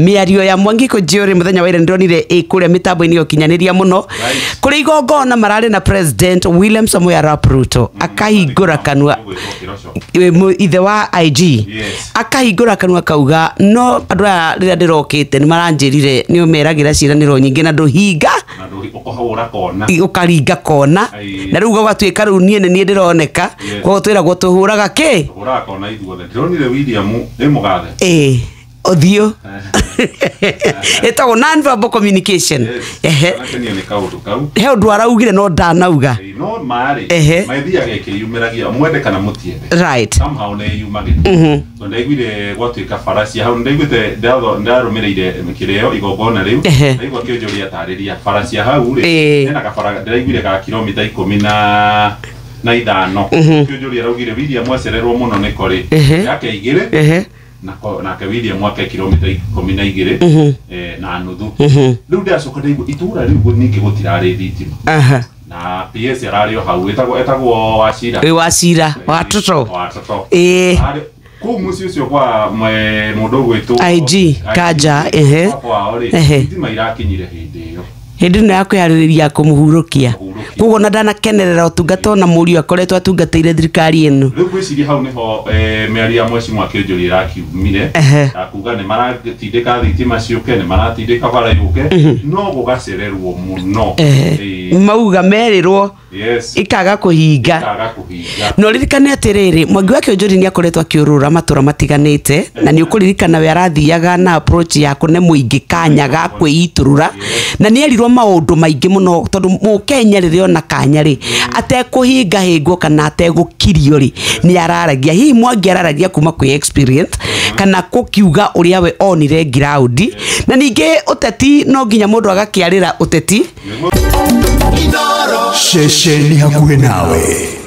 Mĩario ya Mwangi Kũnjũrĩ mũthenya wa ira nĩndonire ĩ kũrĩa mĩtambo-inĩ ya ũkinyanĩria mũno kũrĩ igongona mararĩ na President William Samoei Arap Ruto akahingũra kanua ithe wa IG. Akahingũra kanua kauga no andũ aya rĩrĩa ndĩrokĩte nĩ maranjĩrire nĩ ũmeragĩra ciĩranĩro nyingĩ na ndũhinga na ũkahũra kona. Ũkaringa kona. Na rĩu gũgatuĩka rĩu niĩ nĩ niĩ ndĩroneka. Koguo twĩragwo tũhũraga kĩ? Hũraga kona ithuothe. Ndĩronire William ĩ mũgathe. Ĩĩ, ũthiũ ĩtagwo non-verbal communication. Akenio nĩ kaũndũ kau. He ũndũ araugire no ndanauga. Ĩĩ, no marĩ Ehe. mathiaga ĩkĩyumĩragia, mwende kana mũtiende. Somehow nĩ yumagĩra tondũ ndaiguire gwatuĩka bara cia hau, ndaiguĩte ndarũmĩrĩire kĩrĩo igongona rĩu. Ndaigua kĩonjoria atarĩria bara cia hau rĩ, hena kabara ndĩraiguire ga kilomita 15. Kĩonjoria araugire William acererwo mũno nĩko rĩ yake 2 nake William ake kilomita 12 na nuthu. Rĩu ndacoka ndaigua itũra rĩu ningĩ gũtirarĩ thitima. Na PS ararĩ o hau ĩtagwo Wachira. Ĩ, Wachira wa Toto. Wa Toto. Ĩĩ. Arĩ kũu mũciĩ ũcio kwa mũndũ ũgwĩtwo IG, Kanja, ehe. Kwao rĩ, thitima irakinyire hĩndĩ ĩyo. Hĩndĩ ĩno ya kwĩharĩrĩria kũmũhurũkia. Kũhurũkia. Koguo ona ndanakenerera ũtungata ona mũriũ akoretwo atungatĩire thirikari ĩno. Rĩu ngwĩciria hau nĩho mĩario ya Mheshimiwa Kĩonjoria ĩrakiumire ya kuga nĩ maratindĩka thitima ciũke, nĩ maratindĩka bara yũke, no gũgacererwo mũno. Mauga merĩrwo ikaga kũhinga. Ikaga kũhinga. Na ũririkane atĩrĩrĩ, Mwangi wa Kĩonjũri nĩ akoretwo akĩũrũra matũra matiganĩte, na nĩ ũkũririkana we arathiaga na approach ya kũne mũingĩ kanya ga kwĩitũrũra, na nĩ erirwo maũndũ maingĩ mũno tondũ mũkenya rĩrĩa ona kanya rĩ atekũhinga hĩngwo kana ategũkirio rĩ nĩ araragia. Hihi Mwangi araragia kuma kwĩ experience kana gũkiuga ũrĩa we onire ground. Na ningĩ ũteti no nginya mũndũ agakĩarĩra ũteti. Ceceni hakuhĩ nawe.